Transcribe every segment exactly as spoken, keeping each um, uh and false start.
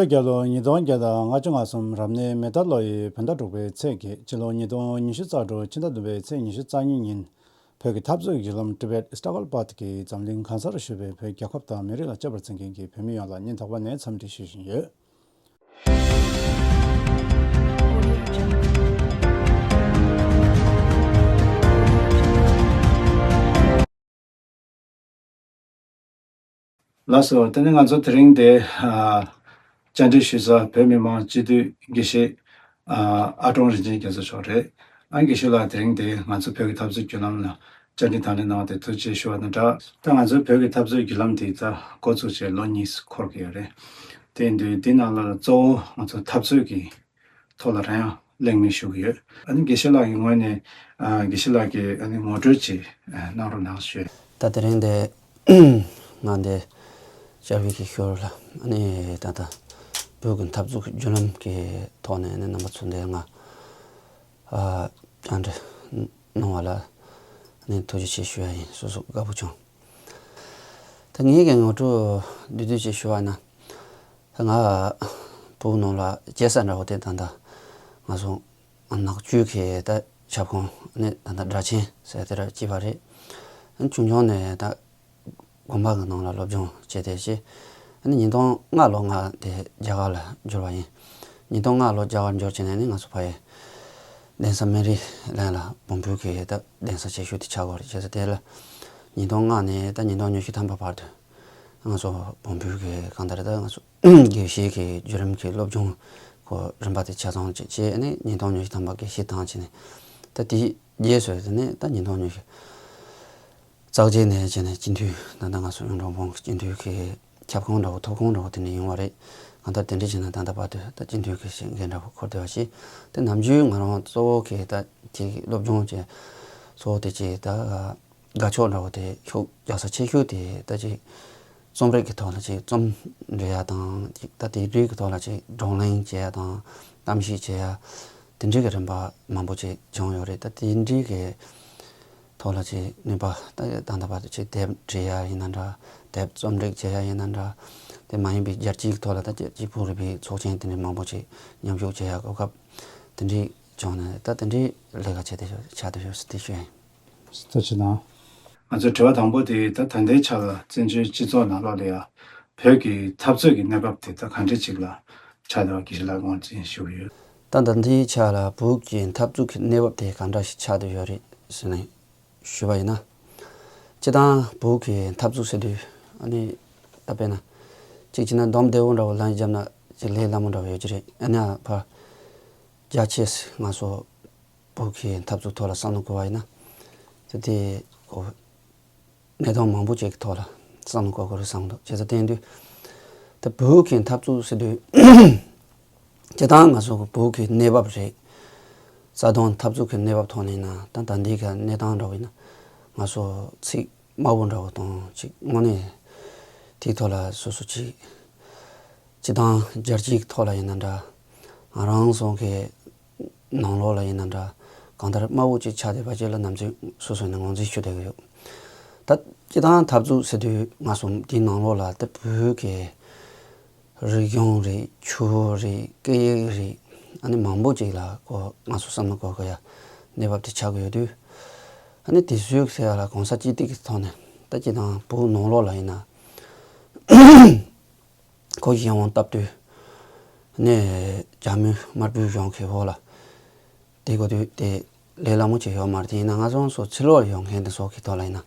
བོད་རྒྱལ་ལོ་ཉིས་སྟོང་བརྒྱ་དང་ང་གཅིག་ང་གསུམ་རབ་གནས་མེ་རྟ་ལོ་ཡི་བོད་ཟླ་དྲུག་པའི་ཚེས་བརྒྱད། སྤྱི་ལོ་ཉིས་སྟོང་ཉི་ཤུ་རྩ་དྲུག་ཕྱི་ཟླ་བདུན་པའི་ཚེས་ཉི་ཤུ་རྩ་གཉིས་ཉིན། བོད་ཀྱི་འཐབ་རྩོད་ཀྱི་བརྒྱུད་ལམ་Tibet Struggle Path གིས་འཛམ་གླིང་གང་སར་བཞུགས་པའི་བོད་རྒྱལ་ཁབ་དང་མི་རིགས་ལ་གཅེས་པར་འཛིན་མཁན་གྱི་བོད་མི་ཡོངས་ལ་སྙིང་ཐག་པ་ནས་འཚམས་འདྲི་ཞུ་བཞིན་ཡོད། ལགས་སོ། དེ་ནས་ང་ཚོ་དེ་རིང་འདི་ཨ་བཅར་འདྲི་ཞུ་ས་བོད་མི་མང་སྤྱི་འཐུས་དགེ་བཤེས་ཨ་ཨ་ཀྲོང་རིན་ཆེན་རྒྱ་མཚོ་མཆོག་རེད། ཨ་དགེ་བཤེས་ལགས་དེ་རིང་འདི་ང་ཚོ་བོད་ཀྱི་འཐབ་རྩོད་བརྒྱུད་ལམ་ལ་བཅར་འདྲི་དང་ལེན་གནང་བ་དེ་ཐུགས་རྗེ་ཆེ་ཞུ་བ་དང་སྦྲགས། ད་ང་ཚོའི་བོད་ཀྱི་འཐབ་རྩོད་བརྒྱུད་ལམ་དེ་ད་འགོ་བཙུགས་བྱས་ལོ་གཉིས་འཁོར་གྱི་ཡོད་རེད། དེ་ཡིན་དུས་འདི་ནང་ལ་གཙོ་བོ་ང་ཚོ་འཐབ་རྩོད་ཀྱི་ཐོག་ལ་རང་ཡང་གླེང་མོལ་ཞུ་གི་ཡོད། ཨ་ནི་དགེ་བཤེས་ལགས་ཀྱི་ངོས་ནས་ཨ་དགེ་བཤེས་ལགས་ཀྱིས་ཨ་ནི་ངོ་སྤྲོད་ཅིག་ཨ་གནང་རོགས་གནང་ཞུ། ད་དེ་རིང་འདི་ང་འདི་བཅར་བའི་གི་ཞོར་ལ་ཨ་ནི་ད་ལྟ་བོད་ཀྱི་འཐབ་རྩོད་ཀྱི་བརྒྱུད་ལམ་གྱི་ཐོག་ནས་ཨ་ནི་རྣམ་པ་ཚོ་འདི་ང་ཨ་བཅར་འདྲི་གནང་བ་ལ་ཨ་ནི་ཐུགས་རྗེ་ཆེ་ཞུ་ཡ་ཡིན། སོ་སོ་དགའ་པོ་བྱུང་། ད་ངེད་ཀྱི་ངོ་སྤྲོད་བསྡུས་བསྡུས་ཅིག་ཞུ་བ་ན། ང་བོད་ནང་ལ་སྐྱེས་ས་འདྲ་བོ་དེ་ད་ལྟ་ང་ཚོ་ནག་ཆུ་གི་ད་ཁྱབ་ཁོངས་ནི་ད་ལྟ་སྦྲ་ཆེན་ཟེར་དེ་ར་སྐྱེས་པ་རེད། ཨ་ནི་ཆུང་ཆུང་ནས་ད་དགོན་པ་གི་ནང་ལ་སློབ་སྦྱོང་བྱས་ཏེ་བྱས། ཨ་ནི་ཉིས་སྟོང་ལྔ་ལོ་ང་དེ་རྒྱ་གར་ལ་འབྱོར་བ་ཡིན། ཉིས་སྟོང་ལྔ་ལོ་རྒྱ་གར་འབྱོར་བྱས་ནས་ནི་ང་ཚོ་ཕ་ཡི་གདན་ས་སྨན་རིའི་གླིང་ལ་བོན་པོའི་གི་ད་གདན་ས་ཆེ་ཤོས་དེ་ཆགས་ཡོད་རེད། བྱས་ཙང་དེ་ལ་ཉིས་སྟོང་ལྔ་ནས་ད་ཉིས་སྟོང་ཉི་ཤུ་ཐམ་པ་བར་དུ་ང་ཚོ་བོན་པོའི་གི་གང་ལྟར་ད་ང་ཚོ་དགེ་བཤེས་ཀྱི་བརྒྱུད་རིམ་གྱི་སློབ་སྦྱོང་གི་རིམ་པ་དེ་ཆ་ཚང་ཅིག་བྱས་ནས་ཉིས་སྟོང་ཉི་ཤུ་ཐམ་པ་དགེ་བཤེས་བཏང་བྱས་ནས་ད་དེའི་རྗེས་སུ་དེ་ནས་ད་ཉིས་སྟོང་ཉི་ཤུ་རྩ་བརྒྱད་ནས་བྱས་ནས་སྤྱི་འཐུས་ད་ལྟ་ང་ཚོ་གཡུང་དྲུང་བོན་གྱི་སྤྱི་འཐུས་ཀྱི་ཁྱབ་ཁོངས་འདྲ་བོ་ཐོབ་ཁོངས་འདྲ་བོ་དེ་འདྲ་ཡོང་བ་རེད། གང་ལྟར་དེ་འདྲ་བྱས་ན་ད་ལྟ་བར་དུ་ད་སྤྱི་འཐུས་ཀྱི་འགན་འདྲ་བོ་འཁུར་བསྡད་པ་ཞིག་དེ་ནམ་རྒྱུན་ང་རང་གཙོ་བོ་གི་ད་ཅིག་སློབ་སྦྱོང་བྱས་གཙོ་བོ་དེ་ཅིག་ད་དགའ་ཕྱོགས་འདྲ་བོ་དེ་ཤུགས་རྒྱག་ས་ཆེ་ཤོས་དེ་ད་ཅིག་རྩོམ་རིག་གི་ཐོག་ལ་ཅིག་རྩོམ་འབྲི་ཡ་དང་ཅིག་ད་དེ་རིགས་ཀྱི་ཐོག་ལ་ཅིག་བགྲོ་གླེང་བྱེད་ཡ་དང་གཏམ་བཤད་བྱེད་ཡ་དེ་འདྲའི་གི་རིམ་པ་མང་པོ་ཅིག་བྱུང་ཡོད་རེད། ད་དེ་འདྲའི་གི་ཐོག་ལ་ཅིག་ནུས་པ་ད་ད་ལྟ་བར་དུ་ཅིག་དེབ་འབྲི་ཡ་ཡིན་ན་འདྲ། དེབ་རྩོམ་སྒྲིག་བྱེད་ཡ་ཡིན་ན་འདྲ། དེ་མ་ཡིན་པའི་རྒྱལ་སྤྱིའི་ཐོག་ལ་ད་རྒྱལ་སྤྱིའི་བོད་རིག་པའི་ཚོགས་ཆེན་དེ་འདྲའི་མང་པོ་ཅིག་མཉམ་ཞུགས་བྱེད་ཡ་གོ་སྐབས་དེ་འདྲའི་བྱུང་ནས་ད་དེ་འདྲའི་ལས་ཀ་བྱེད་དེ་ཆགས་བསྡད་ཡོད་ཟེར་དེ་ཞུ་ཡ་ཡིན། ཐུགས་རྗེ་གནང་། ང་ཚོའི་དྲི་བ་དང་པོ་དེ་ད་ད་ལྟའི་ཆ་ལ་བཙན་བྱོལ་སྤྱི་ཚོགས་ནང་ལོགས་ལ་ཡ་བོད་ཀྱི་འཐབ་རྩོད་ཀྱི་གནས་བབ་དེ་ད་ག་འདྲ་ཅིག་ལ་ཆགས་བསྡད་པ་དགེ་བཤེས་ལགས་ངོས་འཛིན་ཞུ་གི་ཡོད། ད་ད་ལྟའི་ཆ་ལ་བོད་ཀྱི་འཐབ་རྩོད་ཀྱི་གནས་བབ་དེ་ག་འདྲ་ཞིག་ཆགས་བསྡད་ཡོད་རེད་ཟེར་ནས་ཞུས་པ་ཡིན་ན། སྤྱིར་བཏང་བོད་ཀྱི་འཐབ་རྩོད་ཟེར་དུས་ཨ་ནི་ད་དཔེར་ན་གཅིག་བྱས་ན་འདོམ་བདེ་བོ་འདྲ་བོ་ལན་བརྒྱབ་ན་ཅིག་ལས་སླ་མོ་འདྲ་བོ་ཡོད་ཀྱི་རེད། ཨ་ནི་ཕར་རྒྱ་ཆེ་ང་ཚོ་བོད་ཀྱི་འཐབ་རྩོད་ཐོག་ལ་བསམ་བློ་འཁོར་བ་ཡིན་ན། དེ་དེ་ཁོ་གནས་སྟངས་མང་པོ་ཅིག་གི་ཐོག་ལ་བསམ་བློ་འཁོར་དགོས་རེད་བསམ་འདུག་བྱས་ཙང་དེ་ཡིན་དུས་ད་བོད་ཀྱི་འཐབ་རྩོད་ཟེར་དུས་སྤྱིར་བཏང་ང་ཚོ་གི་བོད་ཀྱི་གནས་བབ་རེད། རྩ་དོན་འཐབ་རྩོད་ཀྱི་གནས་བབ་ཐོག་ནས་ཡིན་ན་ད་ད་ལྟའི་ག་གནས་སྟངས་འདྲ་བོ་ཡིན་ན་ང་ཚོ་ཚིག་དམའ་བོ་འདྲ་བོ་དང་ཅིག་དངོས་གནས་དེའི་ཐོག་ལ་སོ་སོ་ཅིག་སྤྱིར་བཏང་རྒྱལ་སྤྱིའི་ཐོག་ལ་ཡིན་ན་འདྲ། ང་རང་ཚོ་གི་ནང་ལོགས་ལ་ཡིན་ན་འདྲ། གང་ལྟར་དམའ་བོ་ཅིག་ཆགས་བསྡད་པ་ཅིག་ལ་ནམ་རྒྱུན་སོ་སོ་ནས་ངོས་འཛིན་ཞུ་བསྡད་ཀྱི་ཡོད། ད་སྤྱིར་བཏང་འཐབ་རྩོད་ཟེར་དུས་ང་ཚོ་འདིའི་ནང་ལོགས་ལ་ད་བོད་ཀྱི་རིག་གཞུང་རེད། ཆོས་རེད། སྐད་ཡིག་རེད། ཨ་ནི་མང་པོ་ཅིག་ལ་ཁོ་ང་ཚོ་བསམ་བློ་འཁོར་དགོས་ཡ་གནས་བབ་དེ་ཆགས་ཀྱི་ཡོད་དུས། ཨ་ནི་དེ་ཚོའི་ཟེར་ཡ་ལ་གོང་ས་སྤྱི་འཐུས་ཀྱི་ཐོག་ནས་ད་སྤྱིར་བཏང་བོད་ནང་ལོགས་ལ་ཡིན་ན། ཁོ་གཞན་དབང་སྟབས་བསྟུན་ནས་རྒྱ་མི་དམར་པོའི་གཞུང་གི་འོག་ལ་བསྡད་དགོས་དུས་དེ་ལས་སླ་མོ་ཅིག་ཡོད་མ་རེད། དེ་ཡིན་ན་ང་ཚོ་ཚོ་ཕྱི་ལོགས་ཡོང་མཁན་དེ་ཚོ་གི་ཐོག་ལ་ཡིན་ན་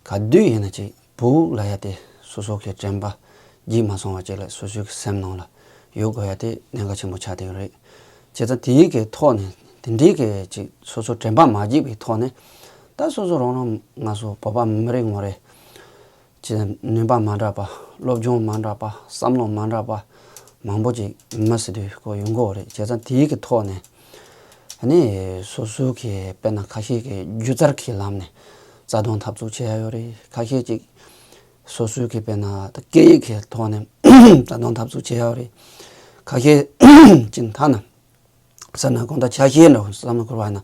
ག་དུས་ཡིན་ན་ཅིག་བོད་ལབ་ཡ་དེ་སོ་སོ་གི་དྲན་པ་བརྗེད་མ་སོང་བ་ཅིག་ལ་སོ་སོའི་གི་སེམས་ནང་ལ་ཡོད་དགོས་ཡ་དེ་གནད་འགག་ཆེན་པོ་ཆགས་བསྡད་ཡོད་རེད། བྱས་ཙང་དེའི་གི་ཐོག་ནས་དེ་འདྲའི་གི་ཅིག་སོ་སོ་དྲན་པ་མ་བརྗེད་པའི་ཐོག་ནས་ད་སོ་སོ་རང་རང་ང་ཚོ་བོད་པ་མི་རེ་ངོ་རེ། ཅིག་ནུས་པ་མ་འདྲ་པ། སློབ་སྦྱོང་མ་འདྲ་པ། བསམ་བློ་མ་འདྲ་པ་མང་པོ་ཅིག་མི་སྲིད་དུས་ཁོ་ཡོང་གི་ཡོད་རེད། བྱས་ཙང་དེའི་གི་ཐོག་ནས་ཨ་ནི་སོ་སོའི་གི་དཔེར་ན་ཁ་ཤས་ཀྱི་སྒྱུ་རྩལ་གྱི་ལམ་ནས་རྩ་དོན་འཐབ་རྩོད་བྱེད་ཡ་ཡོད་རེད། ཁ་ཤས་ཅིག་སོ་སོའི་གི་དཔེར་ན་ད་སྐད་ཡིག་གི་ཐོག་ནས་རྩ་དོན་འཐབ་རྩོད་བྱེད་ཡ་ཡོད་རེད། ཁ་ཤས་ཅིག་ཐ་ན། ཟེར་ན་དགོངས་དག་ཆ་ཤས་འདྲ་བོ་བསམ་བློ་འཁོར་བ་ཡིན་ན།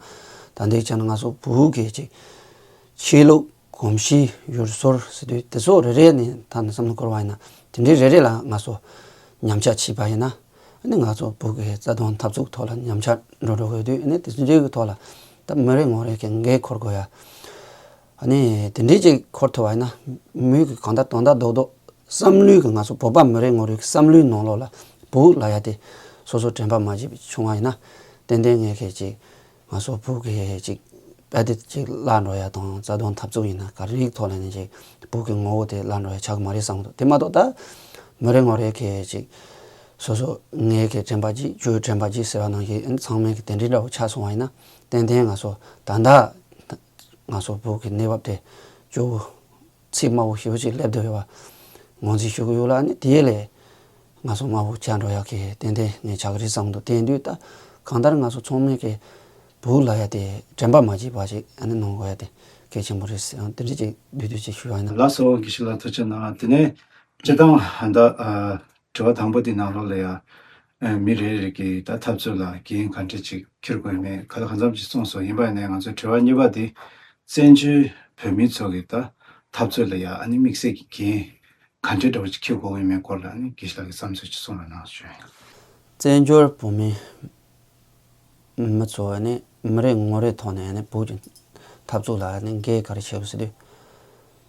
ད་ལྟའི་ཆ་ནས་ང་ཚོ་བོད་ཀྱི་ཅིག་ཆོས་ལུགས་གོམས་གཤིས་ཡུལ་སྲོལ་ཟེར་དུས་དེ་ཚོ་རེ་རེ་ནས་ད་ནས་བསམ་བློ་འཁོར་བ་ཡིན་ན་དེ་འདྲའི་རེ་རེ་ལ་ང་ཚོ་ ཉམས་ཆག་ཕྱིན་པ་ཡིན་ན། ཨ་ནི་ང་ཚོ་བོད་ཀྱི་རྩ་དོན་འཐབ་རྩོད་ཐོག་ལ་ཉམས་ཆག་འགྲོ་འགྲོ་དགོས་དུས། ཨ་ནི་དེ་ཚོའི་གི་ཐོག་ལ་ད་མི་རེ་ངོ་རེ་གི་འགན་འཁུར་དགོས་ཡ། ཨ་ནི་དེ་འདྲའི་ཅིག་འཁུར་ཐུབ་པ་ཡིན་ན། མོས་གི་གང་ལྟར་དོན་དག་རྡོག་རྡོག་བསམ་བློའི་གི་ང་ཚོ་བོད་པ་མི་རེ་ངོ་རེ་གི་བསམ་བློའི་ནང་ལོགས་ལ་བོད་ལབ་ཡ་དེ་སོ་སོ་དྲན་པ་མ་བརྗེད་པ་བྱུང་བ་ཡིན་ན། ཏན་ཏན་ངས་གི་ཅིག་ང་ཚོ་བོད་ཀྱི་ཅིག་དཔེ་དེབ་ཅིག་བརླག་འགྲོ་ཡ་དང་། རྩ་དོན་འཐབ་རྩོད་ཡིན་ན་ག་རེའི་ཐོག་ལ་ནས་ཅིག་བོད་ཀྱི་ངོ་བོ་དེ་བརླག་འགྲོ་ཡ་ཆགས་ཀྱི་མ་རེད་བསམ་གི་འདུག་དེ་མ་གཏོགས་ད་མི་རེ་ངོ་རེ་གི་ཅིག་སོ་སོ་ངའི་གི་དྲན་པ་གཅིག་ཁྱོའི་དྲན་པ་གཅིག་ཟེར་བ་ནང་བཞིན། ཨ་ནི་ཚང་མའི་གི་དེ་འདྲའི་འདྲ་བོ་ཆགས་སོང་བ་ཡིན་ན། ཏན་ཏན་ང་ཚོ་ད་ལྟ་ང་ཚོ་བོད་ཀྱི་གནས་བབ་དེ་ཅུང་ཚད་དམའ་བོ་ཞེ་པོ་ཅིག་སླེབས་བསྡད་ཡོད་པ་ངོས་འཛིན་ཞུ་གི་ཡོད་ལ། ཨ་ནི་དེ་ལས་ང་ཚོ་དམའ་བོ་ཆགས་འགྲོ་ཡག་གི་ཏན་ཏན་ངས་ཆགས་ཀྱི་རེད་བསམ་གི་འདུག་དེ་ཡིན་དུས་ད་གང་ལྟར་ང་ཚོ་ཚང་མས་ཀྱི་བོད་ལབ་ཡ་དེ་དྲན་པ་མ་བརྗེད་པ་ཞིག་ཨ་ནི་གནང་དགོས་ཡ་དེ་གལ་ཆེན་པོ་རེད་ཟེར། ཡང་དེ་འདྲ་ཅིག་བསྡུས་བསྡུས་ཅིག་ཞུ་བ་ཡིན་ན། ལགས་སོ། དགེ་བཤེས་ལགས་ཐུགས་རྗེ་གནང་། དེ་ནས་སྤྱིར་བཏང་ད་ཨ་དྲི་བ་དང་པོ་དེ་ནང་ལོགས་ལ་ཡ། ཨ་མི་རེ་རེ་གིས་ད་འཐབ་རྩོད་ལ་འགན་ག་འདྲ་ཅིག་འཁྱེར་དགོས་མེད་ག་ལ་གང་འཚམ་ཅིག་གསུངས་སོང་། ཡིན་པ་ཡིན་ནའི་ང་ཚོའི་དྲི་བ་གཉིས་པ་དེ་བཙན་བྱོལ་བོད་མི་ཚོ་གིས་ད་འཐབ་རྩོད་ལ་ཡ་ཨ་ནི་དམིགས་བསལ་གྱི་འགན་ག་འདྲ་འདྲ་བོ་ཅིག་འཁྱེར་དགོས་ཀྱི་མེད་སྐོར་ལ་ཨ་ནི་དགེ་བཤེས་ལགས་ཀྱི་བསམ་ཚུལ་ཅིག་གསུང་རོགས་གནང་ཞུ། བཙན་བྱོལ་བོད་མི་མི་ཚོ་ནི་མི་རེ་ངོ་རེའི་ཐོག་ནས་ནི་བོད་ཀྱི་འཐབ་རྩོད་ལ་ནི་འགན་ག་རེ་བྱེད་དགོས་ཟེར་དུས།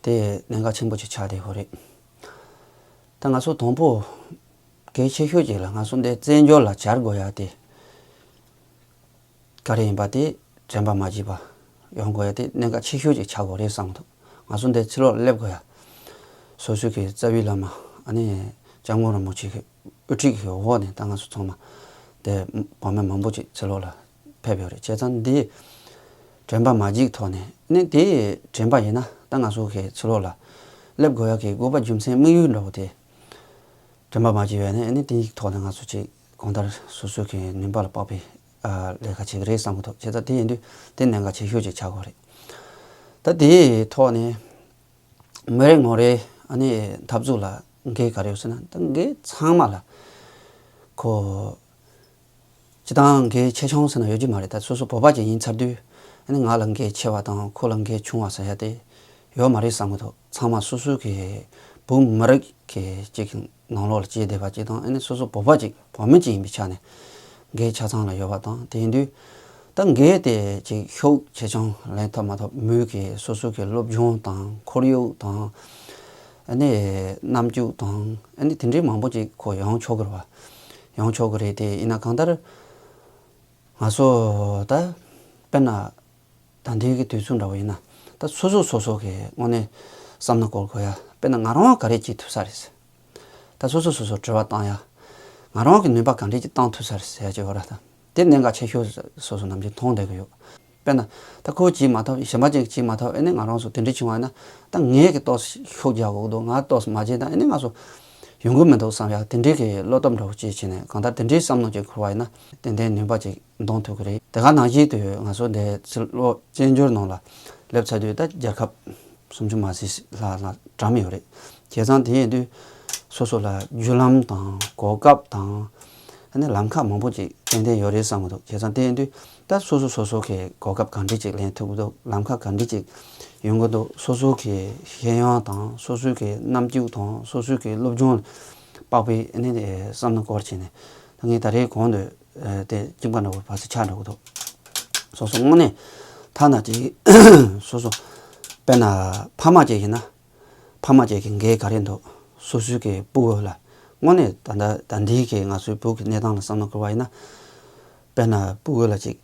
དེ་གནད་འགག་ཆེན་པོ་ཅིག་ཆགས་བསྡད་ཡོད་རེད། ད་ང་ཚོ་དང་པོ་གལ་ཆེ་ཤོས་ཅིག་ལ་ང་ཚོ་འདི་བཙན་བྱོལ་ལ་གྱར་དགོས་ཡ་དེ་ག་རེ་ཡིན་པ་དེ་དྲན་པ་མ་བརྗེད་པ་ཡོང་དགོས་ཡ་དེ་གནད་འགག་ཆེ་ཤོས་ཅིག་ཆགས་དགོས་རེད་བསམ་གི་འདུག་ང་ཚོ་འདི་ཕྱི་ལོགས་ལ་སླེབས་དགོས་ཡ། སོ་སོའི་གི་རྩ་བའི་བླ་མ་ཨ་ནི་སྐྱབས་མགོན་རིན་པོ་ཆེ་གི་དབུ་ཁྲིད་ཀྱི་འོག་ནས་ད་ང་ཚོ་ཚང་མ་དེ་བོད་མི་མང་པོ་ཅིག་ཕྱི་ལོགས་ལ་ཕེབས་ཡོད་རེད། བྱས་ཙང་འདི་དྲན་པ་མ་བརྗེད་ཐོག་ནས་ནི་དེ་དྲན་པ་ཡིན་ན། ད་ང་ཚོ་གི་ཕྱི་ལོགས་ལ་སླེབས་དགོས་ཡ་གི་དགོས་པ་རྒྱུ་མཚན་དམིགས་ཡུལ་འདྲ་བོ་དེ་དྲན་པ་མ་བརྗེད་པ་ཡིན་ན། ཨ་ནི་དེའི་ཐོག་ནས་ང་ཚོ་ཅིག་གང་ལྟར་སོ་སོ་གི་ནུས་པ་ལ་དཔག་པའི་ཨ་ལས་ཀ་བྱེད་ཀྱི་རེད་བསམ་གི་འདུག་བྱས་ཙང་དེ་ཡིན་དུས་དེ་གནད་འགག་ཆེ་ཤོས་ཅིག་ཆགས་དགོས་རེད། ད་དེའི་ཐོག་ནས་མི་རེ་ངོ་རེ་ཨ་ནི་འཐབ་རྩོད་ལ་འགན་ག་རེ་ཡོད་ཟེར་ན། ད་འགན་ཚང་མ་ལ་ཁོ་སྤྱིར་བཏང་འགན་ཆེ་ཆུང་ཟེར་ན་ཡོད་ཀྱི་མ་རེད། ད་སོ་སོ་བོད་པ་ཅིག་ཡིན་ཚར་དུས་ཨ་ནི་ང་ལ་འགན་ཆེ་བ་དང་ཁོ་ལ་འགན་ཆུང་བ་ཟེར་ཡ་དེ་ཡོད་མ་རེད་བསམ་གི་འདུག་ཚང་མ་སོ་སོ་གི་བོད་མི་རིགས་ཀྱི་ཅིག་ནང་ལོགས་ལ་སྐྱེས་བསྡད་པ་ཅིག་དང་། ཨ་ནི་སོ་སོ་བོད་པ་ཅིག་བོད་མི་ཅིག་ཡིན་པའི་ཆ་ནས་འགན་ཆ་ཚང་ལ་ཡོད་པ་དང་། དེ་ཡིན་དུས་ད་འགན་དེ་ཅིག་ཤུགས་ཆེ་ཆུང་ལེན་ཐུབ་མ་ཐུབ། མོས་ཀྱི་སོ་སོ་གི་སློབ་སྦྱོང་དང་ཁོར་ཡུག་དང་། ཨ་ནི་རྣམ་འགྱུར་དང་། ཨ་ནི་དེ་འདྲའི་མང་པོ་ཅིག་ཁོ་ཡོང་ཆོག་གི་རེད་བ། ཡོང་ཆོག་གི་རེད། དེ་ཡིན་ན་གང་ལྟར་ང་ཚོ་ད་དཔེར་ན་ད་ལྟའི་གི་དུས་ཚོད་འདྲ་བོ་ཡིན་ན། ད་སོ་སོ་སོ་སོ་གི་དངོས་གནས་བསམ་བློ་འཁོར་དགོས་ཡ། དཔེར་ན་ང་རང་ག་རེ་བྱེད་ཐུབ་ས་རེད། ད་སོ་སོ་སོ་སོ་དྲི་བ་བཏང་ཡ། ང་རང་གི་ནུས་པ་ག་འདྲས་ཅིག་བཏང་ཐུབ་ས་རེད་ཟེར་ཡ་ཅིག་ཡོད་ར། ད་དེ་གནད་འགག་ཆེ་ཤོས་སོ་སོ་ནམ་རྒྱུན་མཐོང་བསྡད་གི་ཡོད། དཔེར་ན་ད་ཁོ་བྱེད་མ་ཐུབ། གཞན་པ་ཅིག་བྱེད་མ་ཐུབ། ཨ་ནི་ང་རང་ཚོ་དེ་འདྲས་བྱུང་བ་ཡིན་ན། ད་ངས་གི་ཏོག་ཙམ་ཤུགས་རྒྱག་དགོས་ཀྱི་འདུག་ང་ཏོག་ཙམ་མ་བྱས་ན་ཨ་ནི་ང་ཚོ་ཡོང་གི་མི་འདུག་བསམ་ཡ། དེ་འདྲས་གི་བློ་སྟོབས་འདྲ་བོ་ཅིག་བྱས་ནས་གང་ལྟར་དེ་འདྲས་བསམ་བློ་ཅིག་འཁོར་བ་ཡིན་ན་ཏན་ཏན་ནུས་པ་ཅིག་འདོན་ཐུབ་ཀྱི་རེད། དེ་ག་ནང་བཞིན་དུ་ང་ཚོ་འདི་ཕྱི་ལོགས་བཙན་བྱོལ་ནང་ལ་སླེབས་ཚར་དུས་ད་རྒྱལ་ཁབ་སུམ་ཅུ་མ་ཟིན་ལྷག་ལ་གྲམ་ཡོད་རེད། བྱས་ཙང་དེ་ཡིན་དུས་སོ་སོ་ལ་བརྒྱུད་ལམ་དང་གོ་སྐབས་དང་། ཨ་ནི་ལམ་ཁ་མང་པོ་ཅིག་ཏན་ཏན་ཡོད་རེད་བསམ་གི་འདུག་བྱས་ཙང་དེ་ཡིན་དུས་ད་སོ་སོ་སོ་སོ་གི་གོ་སྐབས་ག་འདྲས་ཅིག་ལེན་ཐུབ་ཀྱི་འདུག་ལམ་ཁ་ག་འདྲས་ཅིག་ཡོང་གི་འདུག་སོ་སོ་གི་ཤེས་ཡོན་དང་སོ་སོ་གི་རྣམ་འགྱུར་དང་སོ་སོ་གི་སློབ་སྦྱོང་ལ་དཔག་པའི་ཨ་ནི་བསམ་བློ་སྐོར་བྱས་ནས། ད་ངས་ད་རེས་གོང་དུ་ཨ་དེ་གཅིག་པ་འདྲ་བོ་བར་སི་ཆགས་འགྲོ་གི་འདུག་སོ་སོ་དངོས་གནས་ཐ་ན་ཅིག་སོ་སོ་དཔེར་ན་ཕ་མ་ཅིག་ཡིན་ན། ཕ་མ་ཅིག་གི་འགན་ག་རེ་འདུག་སོ་སོའི་གི་སྤུ་གུ་ལ་དངོས་གནས་ད་ལྟ་ད་འདིའི་གི་ང་ཚོའི་བོད་ཀྱི་གནས་སྟངས་ལ་བསམ་བློ་འཁོར་བ་ཡིན་ན། དཔེར་ན་སྤུ་གུ་ལ་ཅིག་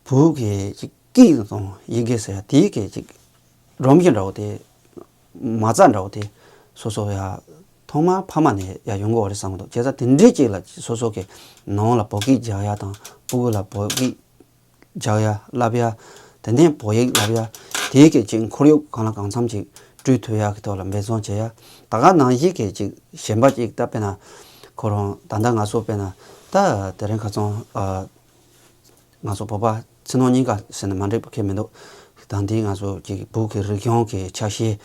བོད་ཀྱི་ཅིག་སྐད་དང་ཡི་གེ་ཟེར་ཡ་དེའི་གི་ཅིག་སྒྲོམ་གཞི་འདྲ་བོ་དེ། མ་རྩ་འདྲ་བོ་དེ་སོ་སོ་ཡ་ཐོག་མར་ཕ་མ་ནས་ཡ་ཡོང་དགོས་པ་རེད་བསམ་གི་འདུག་བྱས་ཙང་དེ་འདྲའི་ཅིག་ལ་སོ་སོ་གི་ནང་ལ་བོད་སྐད་རྒྱག་ཡ་དང་སྤུ་གུ་ལ་བོད་སྐད་རྒྱག་ཡ་བསླབ་ཡ། དེ་ནས་བོད་ཡིག་བསླབ་ཡ། དེའི་གི་ཅིག་ཁོར་ཡུག་གང་ལ་གང་འཚམ་ཅིག་སྤྲོད་ཐུབ་ཡ་གི་ཐོག་ལ་འབད་བརྩོན་བྱེད་ཡ། ད་ག་ནང་བཞིན་གི་ཅིག་གཞན་པ་ཅིག་ད་དཔེར་ན་ཁོ་རང་ད་ལྟ་ང་ཚོ་དཔེར་ན་ད་དེ་རིང་ཁ་སང་ཨ། ང་ཚོ་བོད་པ་ཕྱི་ནང་གཉིས་ཀ་ཟེར་ན་མ་འགྲིག་པ་གང་ཡང་མི་འདུག་ད་འདི་ང་ཚོ་གི་བོད་ཀྱི་རིག་གཞུང་གི་ཆ་ཤས།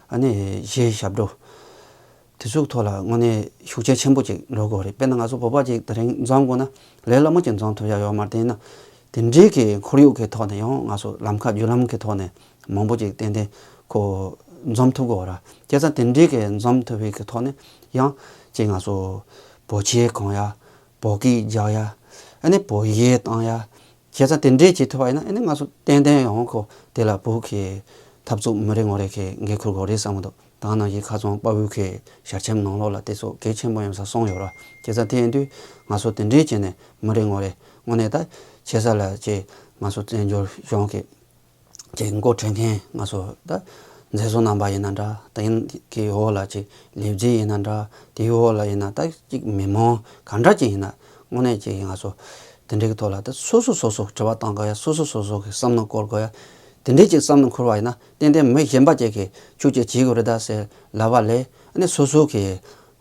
ཨ་ནི་གཞས་ཞབས་བྲོ་དེ་ཚོའི་ཐོག་ལ་དངོས་གནས་ཤུགས་རྐྱེན་ཆེན་པོ་ཅིག་འགྲོ་དགོས་རེད། དཔེར་ན་ང་ཚོ་བོད་པ་ཅིག་དེ་རིང་འཛོམས་དགོས་ན་ལས་སླ་མོ་ཅིག་འཛོམས་ཐུབ་ཡ་ཡོད་མ་རེད། དེ་ཡིན་ན་དེ་འདྲའི་གི་ཁོར་ཡུག་གི་ཐོག་ནས་ཡང་ང་ཚོ་ལམ་ཁ་བརྒྱུད་ལམ་གི་ཐོག་ནས་མང་པོ་ཅིག་ཏན་ཏན་ཁོ་འཛོམས་ཐུབ་དགོས་ར། བྱས་ཙང་དེ་འདྲའི་གི་འཛོམས་ཐུབ་པའི་གི་ཐོག་ནས་ཡང་ཅིག་ང་ཚོ་ བོད་ཆས་གོན་ཡ། བོད་སྐད་རྒྱག་ཡ། ཨ་ནི་བོད་གཞས་བཏང་ཡ། བྱས་ཙང་དེ་འདྲས་བྱེད་ཐུབ་པ་ཡིན་ན་ཨ་ནི་ང་ཚོ་ཏན་ཏན་ཡང་ཁོ་དེ་ལ་བོད་ཀྱི་འཐབ་རྩོད་མི་རེ་ངོ་རེ་གི་འགན་འཁུར་དགོས་རེད་བསམ་གི་འདུག་ད་ག་ནང་བཞིན་ཁ་སང་དཔའ་བོའི་གི་ཞལ་ཆེམས་ནང་ལོགས་ལ་དེ་ཚོ་གལ་ཆེན་པོ་ཡིན་ས་གསུངས་ཡོད་ར། བྱས་ཙང་དེ་ཡིན་དུས་ང་ཚོ་དེ་འདྲས་བྱས་ནས་མི་རེ་ངོ་རེ་དངོས་གནས་ད་བྱེད་ས་ལ་ཅིག་ང་ཚོ་བཙན་བྱོལ་གཞུང་གི་ཅིག་འགོ་ཁྲིད་མཁན་ང་ཚོ་ད་མཛད་གཙོ་རྣམ་པ་ཡིན་ན་འདྲ། ད་ཡིན་གྱི་འོག་ལ་ཅིག་ལས་བྱེད་ཡིན་ན་འདྲ། དེའི་འོག་ལ་ཡིན་ན་ད་ཅིག་མི་མང་ག་འདྲ་ཅིག་ཡིན་ན་དངོས་གནས་ཅིག་ང་ཚོ་དེ་འདྲའི་གི་ཐོག་ལ་ད་སོ་སོ་སོ་སོ་དྲི་བ་བཏང་དགོས་ཡ། སོ་སོ་སོ་སོ་གི་བསམ་བློ་འཁོར་དགོས་ཡ། དེ་འདྲའི་ཅིག་བསམ་བློ་འཁོར་བ་ཡིན་ན་ཏན་ཏན་མི་གཞན་པ་ཅིག་གིས་ཁྱོད་ཅིག་བྱེད་དགོས་རེད་ད་ཟེར་ལབ་པ་ལས་ཨ་ནི་སོ་སོ་གི་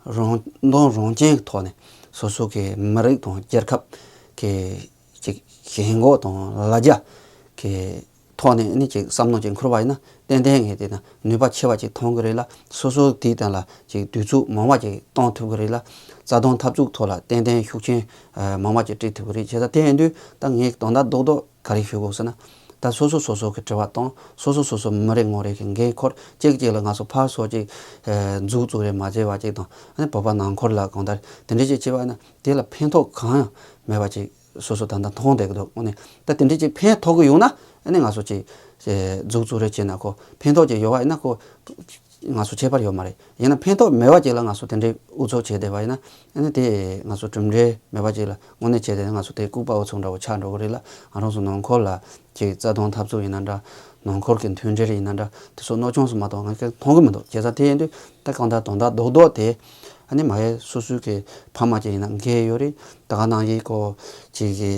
རང་དོན་རང་གཅེས་ཀྱི་ཐོག་ནས་སོ་སོ་གི་མི་རིགས་དང་རྒྱལ་ཁབ་ཀྱི་ཅིག་ཞེན་ཁོག་དང་ལ་རྒྱ་གི་ཐོག་ནས་ཨ་ནི་ཅིག་བསམ་བློ་ཅིག་འཁོར་བ་ཡིན་ན་ཏན་ཏན་ངས་བལྟས་ན་ནུས་པ་ཆེ་བ་ཅིག་ཐོན་གི་རེད་ལ། སོ་སོ་དེའི་སྟེང་ལ་ཅིག་དུས་ཚོད་མང་བ་ཅིག་གཏོང་ཐུབ་གི་རེད་ལ། རྩ་དོན་འཐབ་རྩོད་ཐོག་ལ་ཏན་ཏན་ཤུགས་རྐྱེན་ཨ་མང་བ་ཅིག་སྤྲད་ཐུབ་གི་རེད། བྱས་ཙང་དེ་ཡིན་དུས་ད་ངས་དོན་དག་རྡོག་རྡོག་ག་རེ་ཞུ་དགོས་ཟེར་ན། ད་སོ་སོ་སོ་སོ་གི་དྲི་བ་དང་སོ་སོ་སོ་སོ་མི་རེ་ངོ་རེ་གི་འགན་འཁུར། གཅིག་གཅིག་ལ་ང་ཚོ་ཕར་ཚུར་ཅིག་ཨ་མཛུབ་བཙུགས་རེ་མ་བྱས་པ་ཅིག་དང་ཨ་ནི་བོད་པ་ནང་ཁུལ་ལ་གང་ལྟར་དེ་འདྲ་ཅིག་བྱས་པ་ཡིན་ན་དེ་ལ་ཕན་ཐོགས་གང་ཡང་མེད་པ་ཅིག་སོ་སོ་ད་ལྟ་མཐོང་བསྡད་ཀྱི་འདུག་དངོས་གནས་ད་དེ་འདྲ་ཅིག་ཕན་ཐོགས་ཀྱི་ཡོང་ན་ཨ་ནི་ང་ཚོ་ཅིག་ཨེ་མཛུབ་བཙུགས་རེ་བྱས་ན་ཁོ་ཕན་ཐོགས་ཅིག་ཡོད་པ་ཡིན་ན་ཁོ་ང་ཚོ་ཁྱད་པར་ཡོད་མ་རེད། ཡིན་ན་ཕན་ཐོགས་མེད་པ་ཅིག་ལ་ང་ཚོ་དེ་འདྲའི་ཨུ་ཚུགས་བྱས་བསྡད་པ་ཡིན་ན་ཨ་ནི་དེ་ང་ཚོ་གྲུབ་འབྲས་མེད་པ་ཅིག་ལ་དངོས་གནས་བྱས་ཏེ་ང་ཚོ་དེ་ལྐུགས་པ་ཨུ་ཚུགས་འདྲ་བོ་ཆགས་འགྲོ་གི་རེད་ལ། ང་རང་ཚོ་ནང་ཁུལ་ལ་ཅིག་རྩ་དོན་འཐབ་རྩོད་ཡིན་ན་འདྲ། ནང་ཁུལ་གྱི་མཐུན་སྒྲིལ་ཡིན་ན་འདྲ། དེ་ཚོ་གནོད་སྐྱོན་སུ་མ་གཏོགས་ང་ཚོས་མཐོང་གི་མི་འདུག་བྱས་ཙང་དེ་ཡིན་དུས་ད་གང་ལྟར་དོན་དག་རྡོག་རྡོག་དེ་ཨ་ནི་མ་ཧེ་སོ་སོའི་གི་ཕ་མ་ཅིག་ཡིན་ན་འགན་ཡོད་རེད། ད་ག་ནང་བཞིན་ཁོ་ཅིག་གི་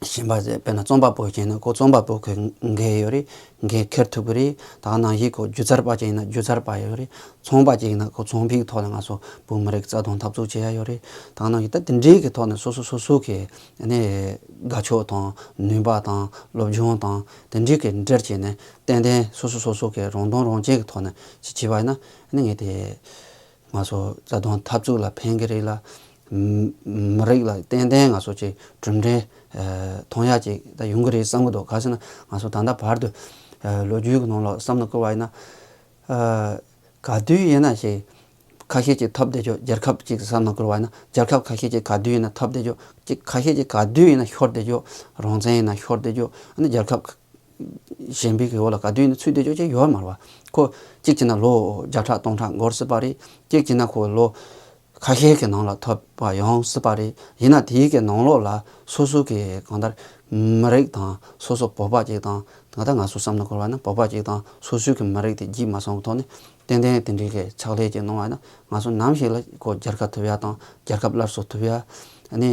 གཞན་པ་ཟེར་དཔེར་ན་རྩོམ་པ་པོ་ཅིག་ཡིན་ན་ཁོ་རྩོམ་པ་པོ་གི་འགན་ཡོད་རེད། འགན་འཁྱེར་ཐུབ་གི་རེད། ད་ག་ནང་བཞིན་ཁོ་སྒྱུ་རྩལ་པ་ཅིག་ཡིན་ན་སྒྱུ་རྩལ་པ་ཡོད་རེད། ཚོང་པ་ཅིག་ཡིན་ན་ཁོ་ཚོང་པའི་ཐོག་ནས་ང་ཚོ་བོད་མི་རིགས་རྩ་དོན་འཐབ་རྩོད་བྱེད་ཡ་ཡོད་རེད། ད་ག་ནང་བཞིན་ད་དེ་འདྲའི་གི་ཐོག་ནས་སོ་སོ་སོ་སོ་གི་ཨ་ནི་དགའ་ཕྱོགས་དང་ནུས་པ་དང་སློབ་སྦྱོང་དང་དེ་འདྲའི་གི་འབྲེལ་བྱས་ནས་ཏན་ཏན་སོ་སོ་སོ་སོ་གི་རང་དོན་རང་གཅེས་ཀྱི་ཐོག་ནས་ཅིག་བྱས་པ་ཡིན་ན་ཨ་ནི་ངས་དེ། ང་ཚོ་རྩ་དོན་འཐབ་རྩོད་ལ་ཕན་གི་རེད་ལ། མི་མི་རིགས་ལ་ཏན་ཏན་ང་ཚོ་ཅིག་གྲུབ་འབྲས་ཨ་ཐོན་ཡ་ཅིག་ད་ཡོང་གི་རེད་བསམ་གི་འདུག་ག་ཟེར་ན་ང་ཚོ་ད་ལྟ་བར་དུ་ཨ་ལོ་རྒྱུས་ཀྱི་ནང་ལ་བསམ་བློ་བསྐོར་བ་ཡིན་ན། ཨ་ག་དུས་ཡིན་ན་ཅིག་ཁ་ཤས་ཅིག་ཐོབ་བསྡད་ཆོག་རྒྱལ་ཁབ་ཅིག་བསམ་བློ་བསྐོར་བ་ཡིན་ན་རྒྱལ་ཁབ་ཁ་ཤས་ཅིག་ག་དུས་ཡིན་ན་ཐོབ་བསྡད་ཆོག་ཅིག་ཁ་ཤས་ཅིག་ག་དུས་ཡིན་ན་ཤོར་བསྡད་ཆོག་རང་བཙན་ཡིན་ན་ཤོར་བསྡད་ཆོག་ཨ་ནི་རྒྱལ་ཁབ་གཞན་པའི་གི་འོག་ལ་ག་དུས་ཡིན་ན་ཚུད་བསྡད་ཆོག་ཅིག་ཡོད་མ་རེད་བ། ཁོ་གཅིག་བྱས་ན་ལོ་བརྒྱ་ཕྲག་སྟོང་ཕྲག་འགོར་སྲིད་པ་རེད། གཅིག་བྱས་ན་ཁོ་ལོ་ཁ་ཤས་ཀྱི་ནང་ལ་ཐོབ་པ་ཡོང་སྲིད་པ་རེད། ཡིན་ན་དེའི་གི་ནང་ལོགས་ལ་སོ་སོ་གི་གང་ལྟར་མི་རིགས་དང་སོ་སོ་བོད་པ་ཅིག་དང་ད་ལྟ་ང་ཚོ་བསམ་བློ་འཁོར་བ་ན་བོད་པ་ཅིག་དང་སོ་སོའི་གི་མི་རིགས་དེ་བརྗེད་མ་སོང་གི་ཐོག་ནས་ཏན་ཏན་དེ་འདྲའི་གི་ཕྱག་ལས་ཅིག་གནང་བ་ན་ང་ཚོ་ནམ་ཞིག་ལ་ཁོ་རྒྱལ་ཁ་ཐོབ་ཡ་དང་རྒྱལ་ཁབ་སླར་གསོ་ཐུབ་ཡ་ཨ་ནི་